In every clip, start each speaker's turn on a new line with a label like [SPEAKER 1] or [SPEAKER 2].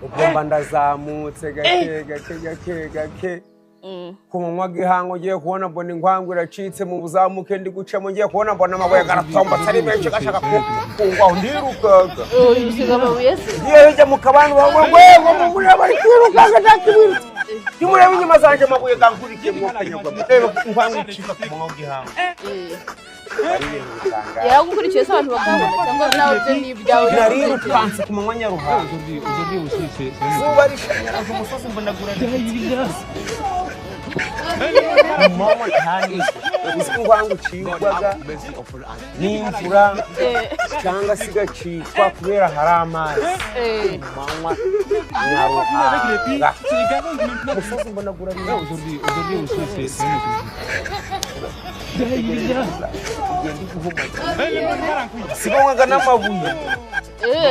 [SPEAKER 1] Ubwo mba ndazamutse gake gake gake gake. Ku manywa gihango ngiye kubona mbona inkwangu iracitse mu buzamuke ndi gucamo. Ngiye kubona mbona amabuye garatombotse ari menshi, gashaka kungwaho, ndirukanka.
[SPEAKER 2] Usiga amabuye se?
[SPEAKER 1] Ngiye hirya mu kabandi, bavuga ngo ngo mumureba bari kwirukanka, nta kibirutse. Nimureba inyuma zanje, amabuye gankurikiye, mwokanyagwa. Reba inkwangu icika ku manywa gihango. Ari ibintu bitangaje.
[SPEAKER 2] Yaragukurikiye se abantu bakabona, cyangwa nawe ibyo ni ibyawe?
[SPEAKER 1] Narirukanse ku manywa nyaruhanga.
[SPEAKER 3] Aujourd'hui aussi, c'est un
[SPEAKER 1] Izuba rishanyaraje umusozi, mbonagura mu manywa kandi. Uzi ko inkwangu ucibwaga n'imvura cyangwa se igacikwa kubera hari amazi? Mu manywa nyaruhanga, umusozi mbonagura.
[SPEAKER 3] Aujourd'hui aussi, c'est un autre
[SPEAKER 1] Ugenda iguhumagira, sibonwaga n'amabuye.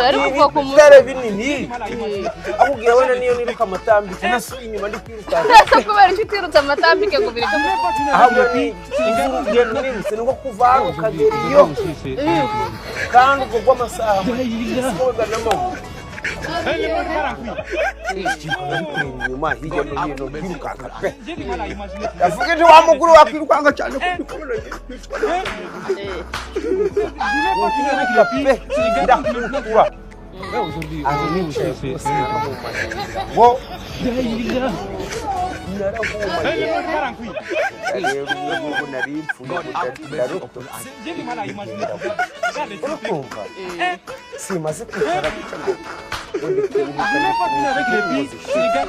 [SPEAKER 2] Ariko kuva ku
[SPEAKER 1] Ibitare binini akubwira wenda niyo niruka amatambike, nasuye inyuma ndi kwirukanka.
[SPEAKER 2] Ese kubera icyo utirutse amatambike ngo bireke?
[SPEAKER 1] Ahubwo ni urugendo nirutse ni nko kuva hano ukagera iyo,
[SPEAKER 3] aussi, c'est un autre
[SPEAKER 1] kandi ubwo rw'amasaha sibonwaga n'amabuye. Inyuma hirya no hino kwirukanka pe, yavuga ejo wa muguru wakwirukanka cyane ko mbikubona ngiye kwicwa n'uko pe, ndakukura.
[SPEAKER 3] Aujourd'hui,
[SPEAKER 1] Aho
[SPEAKER 3] aujourd'hui
[SPEAKER 1] nicaye
[SPEAKER 3] aussi, c'est
[SPEAKER 1] rwose
[SPEAKER 3] un autre
[SPEAKER 1] narahumagira ngo narahumagira. Rero ubu nari mpfuye, ndarokotse. Urakumva, simaze kwicara gutya ngo ndi kuruhuka, ndi kuruhuka.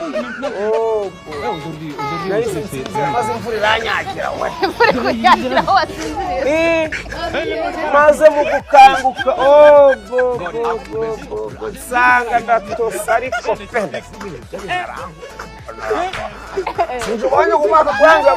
[SPEAKER 1] Oh,
[SPEAKER 3] Aujourd'hui
[SPEAKER 1] nahise
[SPEAKER 3] aussi, c'est
[SPEAKER 1] nsinzira, maze imvura iranyagira we.
[SPEAKER 2] Imvura ikunyagira aho wasinziriye?
[SPEAKER 1] Maze mu gukanguka, oh, go go go go go, nsanga ndatose, ariko pe ndavuga ibintu byari. Sinzi ubonye umwaka kurangira.